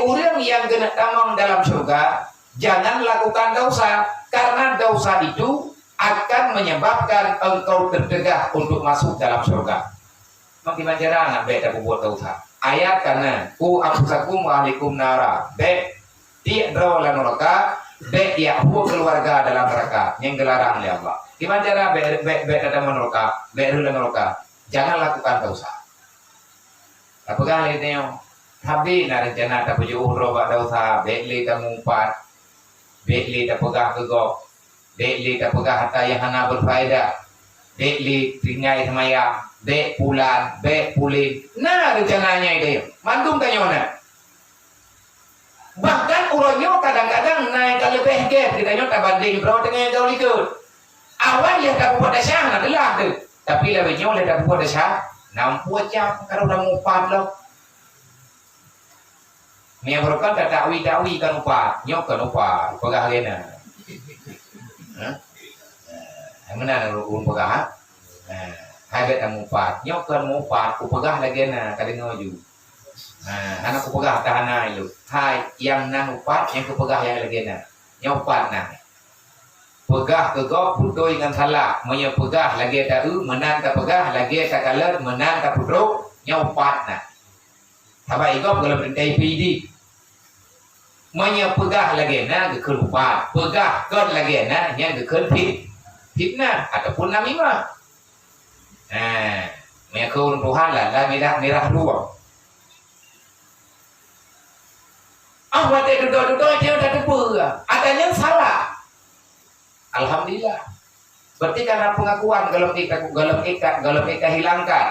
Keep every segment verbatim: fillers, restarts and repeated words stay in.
Ureuëng nyang keuneuk tamong dalam syurga, jangan lakukan dosa, karena dosa itu akan menyebabkan engkau tercegah untuk masuk dalam syurga. Maka kiban cara nyan bék tapeubuet dosa. Ayat ka na, "Qu anfusakum wa ahlikum nara." Bék tiek droe lam neuraka, bék jak huköm keuluwarga dalam neuraka nyang geularang lé Allah. Kiban cara bék, bék, bék tatamong neuraka, bék rhot lam neuraka. Jangan lakukan dosa. Tapeugah lé tanyoe, sabe na reuncana tapajoh droe bak dosa, bék lé tamupat, bék lé tapeugah keu gob, bék lé tapeugah hata nyang hana beufaedah, bék lé tinggai seumayang, bék pulan, bék pulen. Na reuncana nyan lé tanyoe. Mandum tanyoe na. Bahkan uroe nyoe kadang-kadang na nyang ka leubeh gét geutanyoe tabandéng droe teungoh nyang ka likot. Awai lheueh tapeubuet desya hana teulah teuh, tapi lagée nyoe lheueh tapeubuet desya, na meupucam ka rôh tamupat lom. Meunyoe beureukan tatakwi-takwi kan upat, nyoe kan upat, peugah lagée na. Hah? Eh, meunan ureuëng peugah, ha? Eh, hai bék tamupat, nyoe kan mupat, kupeugah lagée na, ka deungoe ju. Nah, hana kupeugah ka hana ilôn. Hai, nyang nan upat, nyang kupeugah nyang lagée na. Nyoe upat na. Peugah keu gob beutôi ngon salah. Meunyoe peugah lagée taeu, meunan tapeugah, lagée takalon, meunan tapeutrok, nyoe upat na. Sabab i gob gohlom teuntée peue-peue. Meunyoe peugah lagée na geukheun upat, peugah kon lagée na nyan geukheun fit-, fitnah ataupun namimah. Nah, meunyoe keu ureuëng tuha lala mirah-mirah luwang. Ah, watée dudoe-dudoe jeuet tateupeue, ata nyan salah. Alhamdulillah. Berarti ka na pengakuan gohlom ék ta-, gohlom ék ta-, gohlom ék tahilangkan.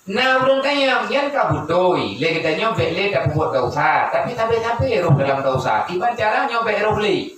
Na ureuëng kayém nyan ka beutôi, lé geutanyoe bék lé tapeubuet dosa, tapi sabe-sabe rôh dalam dosa. Kiban cara nyoe bék rôh lé.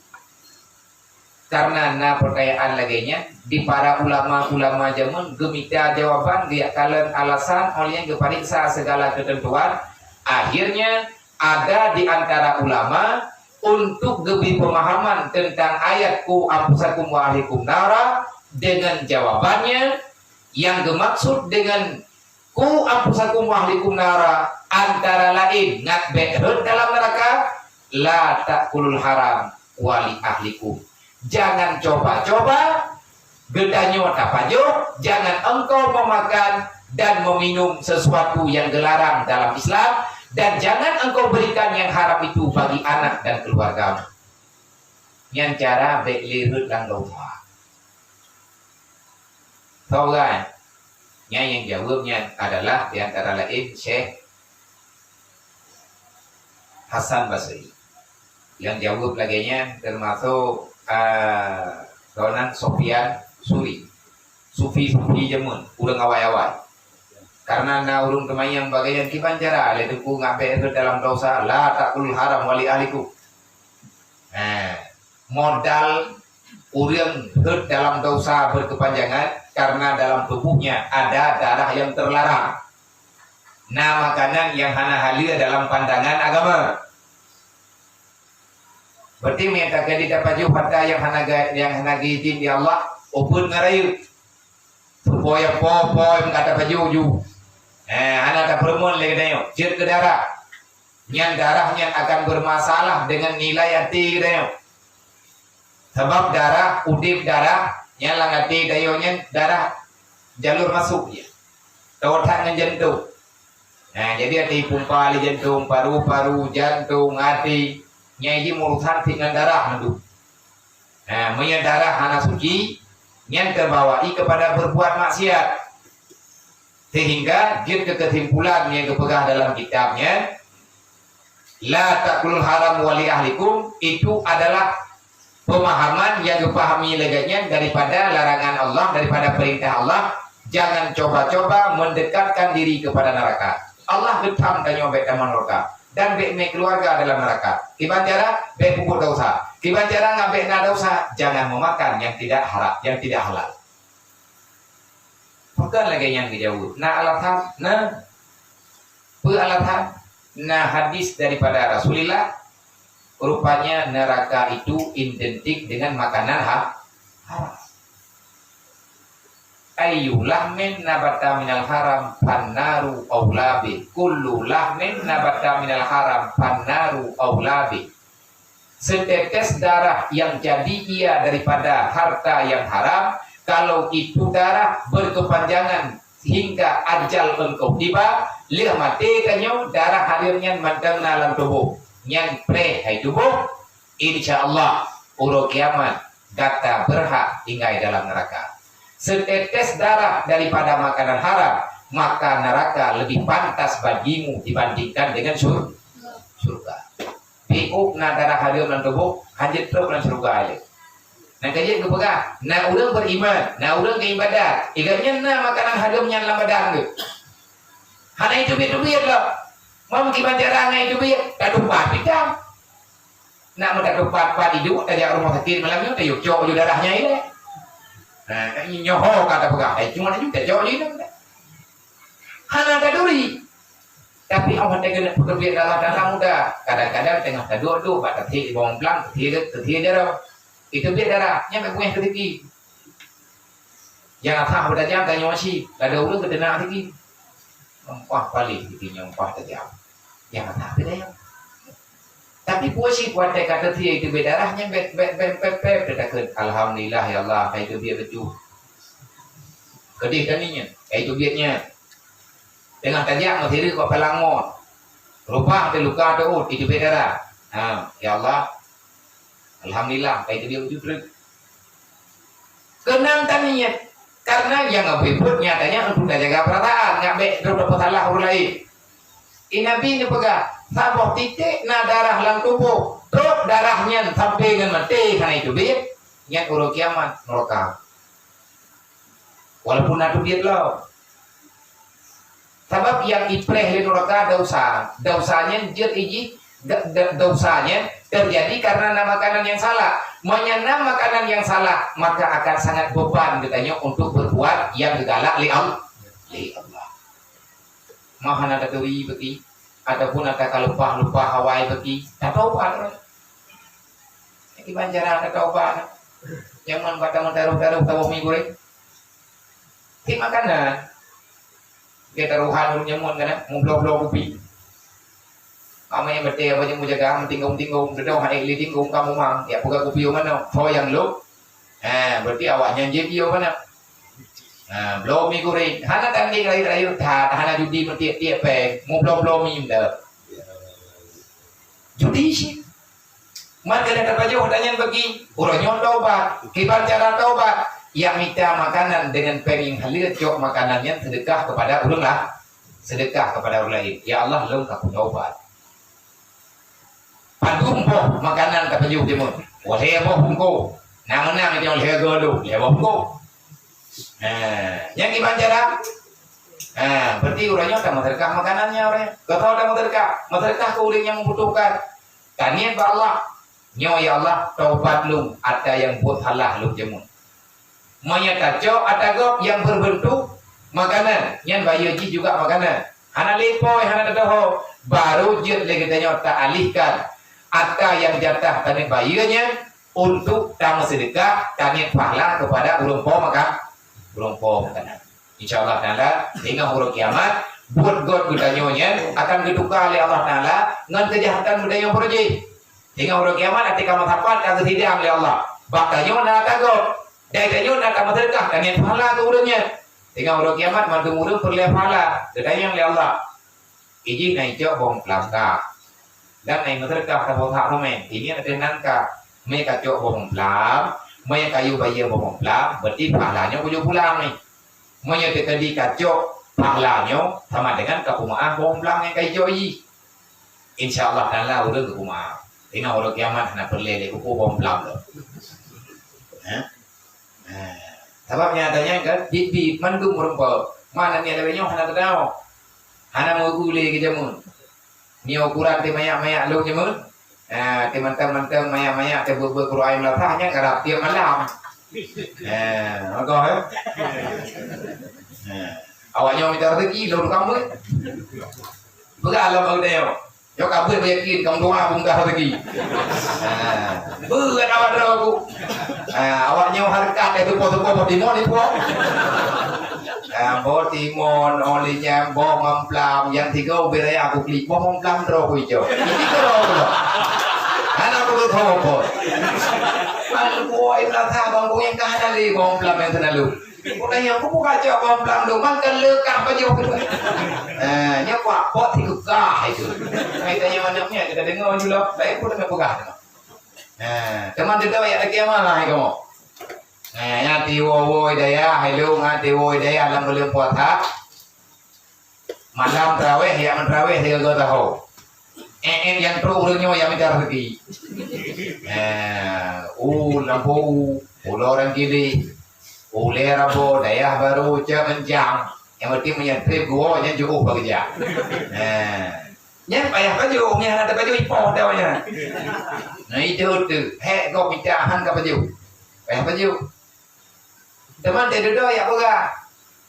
Karena na peutanyaan lagée nyan, di para ulama-ulama jameun geumita jawaban, geujak kalon alasan, óh lheueh nyan geupareksa segala keuteuntuan. Akhirnya, ada di antara ulama untuk geubri pemahaman tentang ayat "Qu anfusakum wa ahlikum nara" dengan jawabannya, yang geumaksud dengan "Qu anfusakum wa ahlikum nara" antara laén ngat bék rhot dalam neuraka, "La ta'kulul haram wa li ahlikum." Jangan coba-coba geutanyoe tapajoh, jangan engkau memakan dan meminum sesuatu yang geularang dalam Islam, dan jangan engkau berikan yang haram itu bagi anak dan keluargamu. Nyan cara bék lé rhot lam dosa. Soe nyan? Nyan nyang jaweueb nyan adalah di antara laén Syekh Hasan Basri. Nyang jaweueb lagée nyan teumasok, a, droeneuh Sufyan Suri. Sufi-sufi jameun, ureuëng awai-awai. Karena na ureuëng teumanyong bagaih nyan, kiban cara lé Teungku ngat bék rhot dalam dosa, "La ta'kulul haram wa li ahlikum." Nah, modal ureuëng rhot dalam dosa berkepanjangan karena dalam tubuhnya ada darah yang terlarang. Na makanan nyang hana halal dalam pandangan agama. Berarti meunyoe ka jadi tapajoh hareuta nyang hana ga-, nyang hana geuidhin lé Allah, ubeuet ngon rayeuk. Supaya po-po nyang ka tapajoh ju. Eh, hana tapeureumeun lé geutanyoe, jeuet keu darah. Nyan darah nyan akan bermasalah dengan nilai até geutanyoe. Sabab darah, udeb darah, nyan lam até tanyoe nyan darah jalur masuk jih. Tawoe that ngon jantong. Nah, jadi até ipumpa lé jantong, paru-paru, jantong, até, nyan jih urusan sit ngon darah mandum. Nah, meunyoe darah hana suci, nyan teubawai kepada berbuat maksiat. Sehingga jeuet keu keusimpulan nyang geupeugah dalam kitab nyan, "La ta'kulul haram wa li ahlikum," itu adalah pemahaman nyang geupahami lagée nyan daripada larangan Allah, daripada perintah Allah, jangan coba-coba mendekatkan diri kepada neraka. Allah geutham tanyoe bék tamong neuraka dan bék mé keuluwarga dalam neuraka. Kiban cara? Bék peubuet dosa. Kiban cara ngat bék na dosa? Jangan memakan yang tidak haram, yang tidak halal. Pakon lagée nyan geujaweueb? Na alasan? Na. Peue alasan? Na hadis daripada Rasulullah, rupanya neraka itu identik dengan makanan ha-, haram. Ayyu lahmin nabata minal haram fannaru aula bih. Kullu lahmin nabata minal haram fannaru aula bih. Setetes darah yang jadi ia daripada harta yang haram, kalau itu darah berkepanjangan hingga ajal engkau tiba, lheueh maté tanyoe, darah hareuem nyan mantong na lam tuboh. Nyan preh hai tuboh, insya Allah, uroe kiamat gata berhak tinggai dalam neraka. Setetes darah daripada makanan haram, maka neraka lebih pantas bagimu dibandingkan dengan sur-, surga. Piôh na darah hareuem lam tuboh, hanjeuet trok lam syeuruga lé. Nyang ka jeuet geupeugah, na ureuëng beriman, na ureuëng geuibadat, i gobnyan na makanan hareuem nyan lam badan geuh. Hana jiteubiet-teubiet lom. Meunyoe kiban cara ngai teubiet, tatupat pih tam. Nak meutateupat-pat iduek, tajak rumoh sakét malam nyoe, tayue cok ju darah nyan ilée. Nah, nyoe ho ka tapeugah, eh, cuma ju tacok ju inong. Hana taturi. Tapi Allah Taala keuneuk peuteubiet Allah Taala mudah. Kadang-kadang teungoh taduek-duek bak tathik bawang plang, tathik, tathik darah. Itu biet darah, nyan bèk beungèh keu siki. Nyang asah beutajam tanyoe cit, ladôm ureueng geuteunak siki. Nyompah paléh siki, nyompah tajam. Nyang asah beutajam. Tapi peue cit watèe ka teusie itu biet darah nyan bèk, bèk, bèk, bèk, bèk, bèk takheun, "Alhamdulillah ya Allah, ka itu biet beutôi." Keudeh tani nyan, ka itu biet nyan. Teungoh tajak meusireuk bak palang mon. Rupah teuh luka teuôt, itu biet darah. Ha, ya Allah. Alhamdulillah, ka itu biet beutôi treuk. Keunong taniet, karena nyang geupeubuet nyatanya untuk tajaga peurasaan, nyak bèk droe tapeusalah ureueng laén. I Nabi neupeugah, saboh titek na darah lam tuboh, trok darah nyan sampai ngon maté hana iteubiet, nyan uroe kiamat neuraka. Walaupun na teubiet lom. Sabab nyang ipreh lé nuraka dosa. Dosa nyan jeuet ijih, da-, da-, dosa nyan terjadi karena na makanan yang salah. Meunyoe na makanan yang salah, maka akan sangat beban geutanyoe untuk berbuat nyang geugalak lé Al-, lé Allah. Mah hana taturi beuki, ataupun ata ka lumpah-lumpah awai beuki, tataubat. Kiban cara tataubat. Jameun bak tameudaroh-daroh saboh mi goreng. Ti makanan. Geutanyoe ureueng jameun kana, meubloe-bloe kupi. Amai nyang beutôi apa nyang meujaga, meutinggong-tinggong, deungoe hai lé tinggong kamoe mang, ya peugah kupi u manoe, soe nyang lôn? Ha, berarti awaknyan jeuet jiyue manoe. Ha, bloe mi goreng. Hana tanding rayeuk-rayeuk that, hana judi meutiek-tiek péng, meubloe-bloe mi meunan. Judi cit. Man keuneuk tapajoh tanyan bagi, uroe nyoe taubat. Kiban cara taubat? Ya mita makanan dengan péng nyang haleue, cok makanan nyan seudeukah kepada ureueng lah. Seudeukah kepada ureueng laén. Ya Allah, lôn ka kutaubat. Padum boh makanan tapajoh jameun? Lhèe boh bungkôh. Nang-nang nyoe lhèe goe lôn, lhèe boh bungkôh. Ha, nyang kiban cara? Ha, berarti uroe nyoe tameuseudeukah makanan nyan uroe nyoe. Keu soe tameuseudeukah? Meuseudeukah keu ureueng nyang membutuhkan. Taniet bak Allah. Nyoe ya Allah, taubat lôn ata nyang buet salah lôn jameun. Meunyoe tacok ata gob nyang berbentuk makanan, nyan bayeue jih juga makanan. Hana lé pôi, hana teudoho, baru jeuet lé geutanyoe taalihkan ata nyang jatah taneuk bayeue nyan untuk tameuseudeukah, taniet pahala kepada ureueng po maka-, ureueng po makanan. Insya Allah Taala, singoh uroe kiamat, buet göt geutanyoe nyan akan geutuka lé Allah Taala ngon keujahatan geutanyoe baroe jih. Singoh uroe kiamat, até ka meusapat ka geusidang lé Allah. Bak tanyoe na ata göt, dan tanyoe na tameuseudeukah, taniet pahala keu ureueng nyan. Singoh uroe kiamat, mandum ureueng peureulèe pahala geutanyong lé Allah. Ijih na icok boh meuplab ka. Dan na imeuseudeukah saboh sak rumeh. Ini ada nangka. Mé kacok boh meuplab, mé kayue bayeue boh meuplab, berarti pahala nyoe kujok pulang ni. Meunyoe teukeudi kacok pahala nyoe sama dengan kapeumeu'ah boh meuplab nyang ka icok jih. Insya Allah Taala ureueng geupeumeu'ah. Singoh uroe kiamat hana peureulèe lé keupeue boh meuplab lom. Hah? Ha, sabab nyang tanyong kan, bit-bit mandum rumpok. Mana ni lewat nyoe hana teudawa. Hana meu-eu lé keu jameun. Nyoe ukuran teuh manyak-manyak lôn jameun. Ha, teuh mantong-mantong manyak-manyak teuh beuet-beuet keu ayam lasah nyan karab tiep malam. Ha, maka, eh. Ha, awak nyoe mita rezeki lôn tukang beuet. Peugah lom bak geutanyoe. Nyoe ka beuet beuyakin, kamoe doa bungkah rezeki. Ha, beuet awak droe ku. Ha, awak nyoe hareukat eh, tupo-tupo boh timon ipo. Boh timon, oleh nyan boh mamplam, nyang tiga ubé raya aku klik, boh mamplam droe ku icok. Ini droe ku. Hana aku tu tahu apa. Aku oi rasa bang ku yang kah ada lé boh mamplam yang terlalu. Ku tanya, aku buka cok boh mamplam tu, man kan lekah baju. Eh, nya kuat pot tiga kah itu. Hai tanya mana punya kita dengar dulu. Baik pun dengan pegang. Eh, teman duduk ya lagi mana hai kamu? Eh, ya tiwo-wo daya, hai lu ngah tiwo daya dalam bulan puasa. Malam tarawih, ya tarawih tiga tahun. Eh, eh, yang terus urangnya yang minta rezeki. Eh, uh, lampu, pulau orang kiri. Ulèe Rabo, Dayah Baro, Cot Meuncang. Nyang penting meunyoe trép geuwoe nyan jiôh bak geujak. Nah. Nyan payah pajoh, nyan hana tapajoh ipoh teuh nyan. Nah, itu tu. Hék gob mita han ka pajoh. Payah pajoh. Teuma teuh dudoe jak peugah.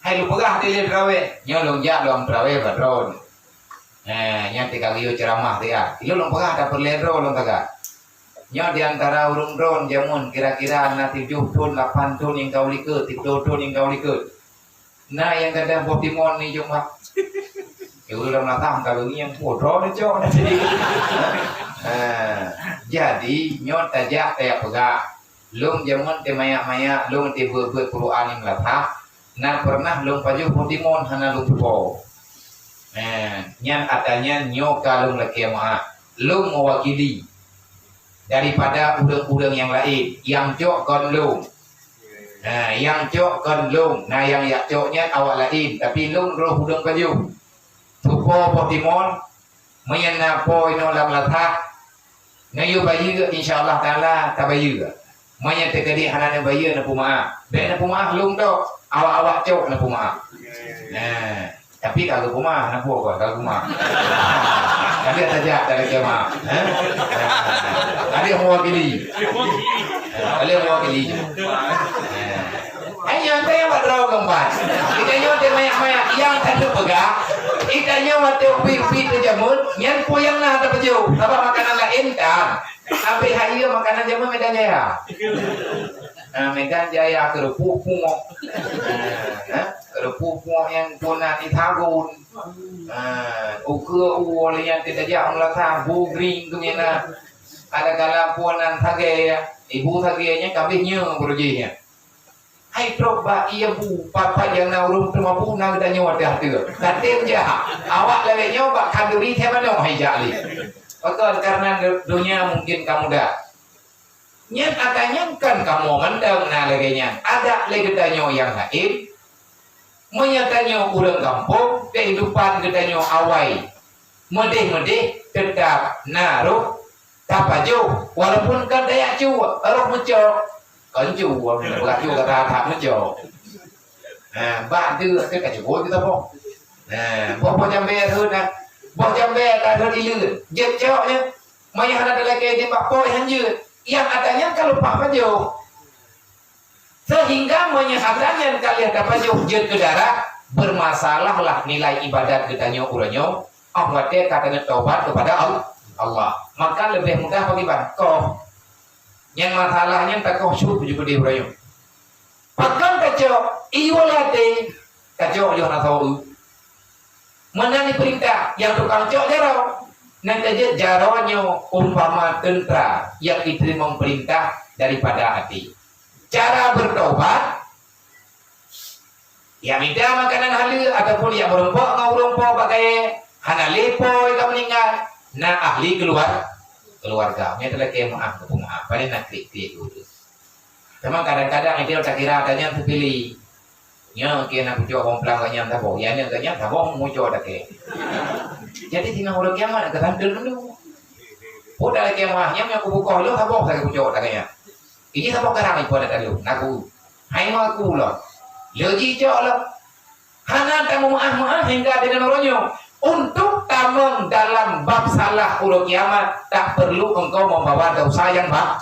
Hai lôn peugah di lé teurawéh. Nyoe lôn jak lôn teurawéh bak droe. Nah, nyan tika geuyue ceuramah teuh. Ilôn lôn peugah tapeureulèe droe lôn tagak. Nyoe di antara ureuëng droen jameun kira-kira na tujoh thon, lapan thon nyang ka u likot, siplôh thon nyang ka u likot. Na nyang gadôh boh timon ni jumlah. Ya, ureuëng lam latah ka beungieng, "Oh, droeneuh cok." Ha, jadi, nyoe tajak tajak peugah. Lôn jameun teuh manyak-manyak, lôn teuh beuet-beuet Quran nyang latah, na pernah lôn pajoh boh timon hana lôn tupo. Ha, nyan ata nyan nyoe ka lôn lakèe meu'ah. Lôn meuwakili. Daripada ureuëng-ureuëng nyang laén, nyang cok kon lôn. Nah, nyang cok kon lôn, na nyang jak cok nyan awak laén, tapi lôn roh udeueng pajoh. Tupo boh timon, meunyan na po inoe lam latah, neuyue bayeue, insya Allah Taala tabayeue. Meunyan teukeudi hana neubaieu, neupeumaaf. Bék neupeumaaf lôn tok, awak-awak cok neupeumaaf. Nah, tapi ka geupeumaaf, na peue kon ka geupeumaaf. Tapi tajak dari jamaah, eh? Ada yang mewakili. Ada yang mewakili. Hanya ada yang buat rau keempat. Kita nyote banyak-banyak yang tak peugah. Kita nyote upi-upi tu jamun, nyan pun yang na terpeju. Apa makanan lain kan? Habis hari makanan jamun Medan Jaya. Ah, Medan Jaya keurupuk puok. Ah, keurupuk puok nyang puna di sagun. Ah, ukeue uwoe nyang teutajak meulasa bu gring keumiena. Ada kala punan sagée, ibu sagée nyan kabeh nyoe beurujih nyan. Hai trok bak ié bu, papa nyang na ureuëng teuma bu na geutanyoe watée ateueh. Katem jah, awak lagée nyoe bak khanduri thée manoe hai jak lé. Pakon karena dunia mungkin ka mudah. Nyan ata nyan kan kamoe mantong na lagée nyan. Adak lé geutanyoe nyang laén, meunyoe tanyoe ureuëng gampông, keuhidupan geutanyoe awai meudeh-meudeh teutab na roh tapajoh, walaupun kon tajak cok, roh meucok. Kon cok, meunyoe beuracok gata that meucok. Nah, bak deuek teuka jebot geutanyoe boh. Nah, boh-boh jambée rhot na. Boh jambée ka rhot ileuen. Jeuet cok nyan. Meunyoe hana talakée di bak po han jeuet, nyang ata nyan ka lumpah pajoh. Sehingga meunyoe ata nyan ka lheueh tapajoh jeuet keu darah, bermasalahlah nilai ibadat geutanyoe uroe nyoe, óh watée ka taneuk taubat kepada Al-, Allah. Maka leubeh mudah pakriban? Koh. Nyang masalah nyan takoh syuet baju keudeh uroe nyoe. Pakon tacok? Iyue lateh tacok yoh na saweue. Meunan dipeurintah nyang tukang cok jaroe. Nyan ka jeuet jaroe nyoe umpama teuntra nyang jiteurimong peurintah daripada até. Cara beurtaubat, ya mita makanan haleue ataupun ya meurumpok ngon ureuëng po bak kayée, hana lé po ka meuninggai, na ahli keuluar-, keuluwarga. Nyan talakée meu'ah, meu'ah, paléng na klik-klik ureuëng. Teuma kadang-kadang itu takira ata nyan teupilih. Nyoe keu na kucok boh mamplam gobnyan saboh. Ya nyoe gobnyan saboh mucok takée. Jadi singoh uroe kiamat ka tanteu dulu. Peue takée meu'ah nyan nyang kubukoh lôn saboh sagai kucok takée nyan. Ini saboh karang ipo na talu, na ku. Hai ma ku lom. Leuji cok lom. Hana tameu'ah-meu'ah hingga dengan uroe nyoe. Untuk tamong dalam bab salah uroe kiamat, tak perlu engkau membawa dosa yang ba-,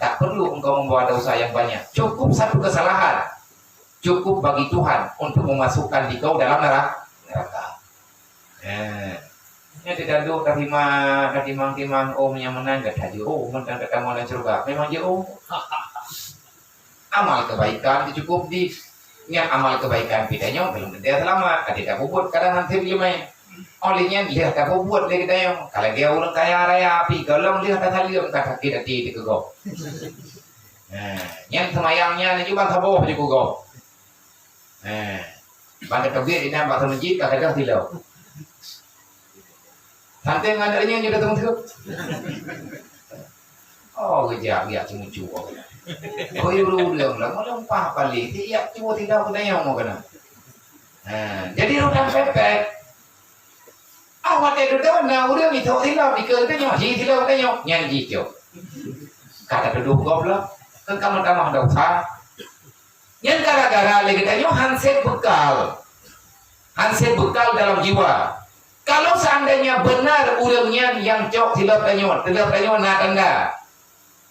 tak perlu engkau membawa dosa yang banyak. Cukup satu kesalahan, cukup bagi Tuhan untuk memasukkan dikau dalam nera-, neraka. Eh, nyan teuka duek tatimang, tatimang-timang, oh, nyang meunan gata jeuet, oh, meunan gata tamong lam syeuruga. Memang jeuet, oh. Amal kebaikan itu cukup di Nyan amal kebaikan pih tanyoe belum tentu seulamat, até tapeubuet kadang han sép leumé. Oleh nyan lheueh tapeubuet lé geutanyoe, ka lagèe ureueng kaya raya pih gohlom lheueh tasaleuem ka sakét até teuh keu gob. Ha, nyan seumayang nyan laju ban saboh laju keu gob. Ha, ban tateubiet inan bak meuseujid ka gadôh tilom. Santeng ngon ureueng nyan jeuet teumeuteuk. Oh, geujak, geujak ceumeucue. Hôi ureueng-ureueng lam meulimpah paléh, geujak cuba sidang geutanyoe keunan. Ha, jadi rudang pepet. Ah, watèe dudoe na ureueng ithok silop, ikeue geutanyoe, ji silop geutanyoe, nyan jicok. Ka tatudoh gob lom, kan ka meutamah dosa. Nyan gara-gara lé geutanyoe han sép beukal. Han sép beukal dalam jiwa. Kalau seandainya benar ureueng nyan nyang cok silop tanyoe, silop tanyoe na tanda.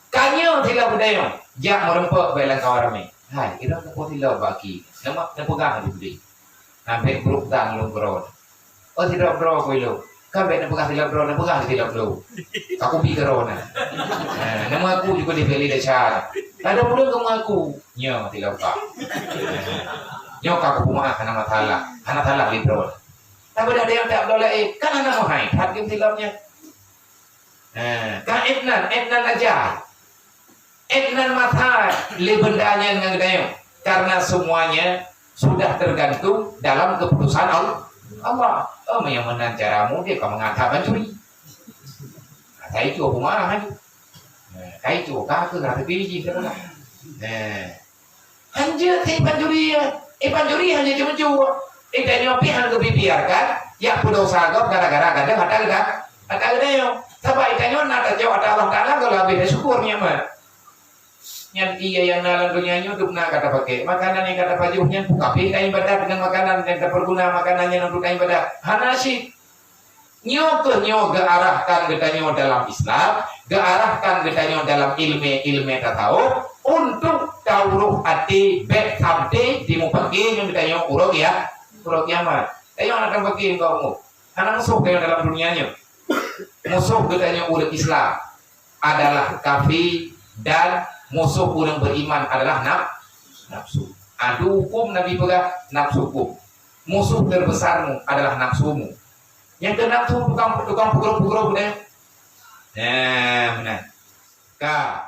Ka nyoe silop tanyoe, jak meureumpok bak lam kawan ramé. Hai, irong teupeue silop bak aki. Nama neupeugah di budi. Sampai brok tang lôn keudroe. Oh, sidroe-droe ku ilôn. Kan bèk neupeugah sidroe-droe, neupeugah sidroe-droe. Ka kubi keudroe na. Ha, nama aku juga dibeli desya. Ada pula kamu aku. Nyo, tidak apa. Nyo ka aku peumaaf, hana masalah. Hana salah di droe. Tapi dah ada yang tak boleh, eh, kan anak mahai. Hakim silapnya. Ha, ka Ednan, Ednan aja. Ednan masa lé benda nyan ngon geutanyoe. Karena semuanya sudah tergantung dalam keputusan Al-, Allah. Oh, meunyoe meunan caramu, dia ka meunan that pancuri. Nah, ka itu aku marah laju. Nah, ka itu ka aku rasa biji sebenarnya. Nah. Hanjeuet si pancuri, eh, pancuri hanjeuet ceumeucue. Eh, tanyoe pih han geubiarkan, yak peudosa gob gara-gara gadôh ata geuda-, ata geutanyoe. Sabab tanyoe na tacok ata Allah Taala, gohlom habéh syukur nikmat. Nyan ié nyang na lam donya nyoe dum na ka tapakék. Makanan nyang ka tapajoh nyan buka pih ka ibadat deungon makanan nyang tapeuguna makanan nyan untuk ibadat. Hana syik. Nyoe keuh nyoe geuarahkan geutanyoe dalam Islam, geuarahkan geutanyoe dalam ilmu-ilmu tasawuf untuk tauroh até bèk sampai dimupaki ngon geutanyoe uroe kia-, uroe kiamat. Tanyoe hana tamupaki ngon Allah. Hana musoh tanyoe dalam dunia nyoe. Musoh geutanyoe ureueng Islam adalah kafir dan musoh ureueng beriman adalah naf-, nafsu. Adu hukum Nabi peugah, nafsukum. Musuh terbesarmu adalah nafsumu. Nyang keu nafsu tukang, tukang pugro-pugro deh. Nah, meunan. Ka.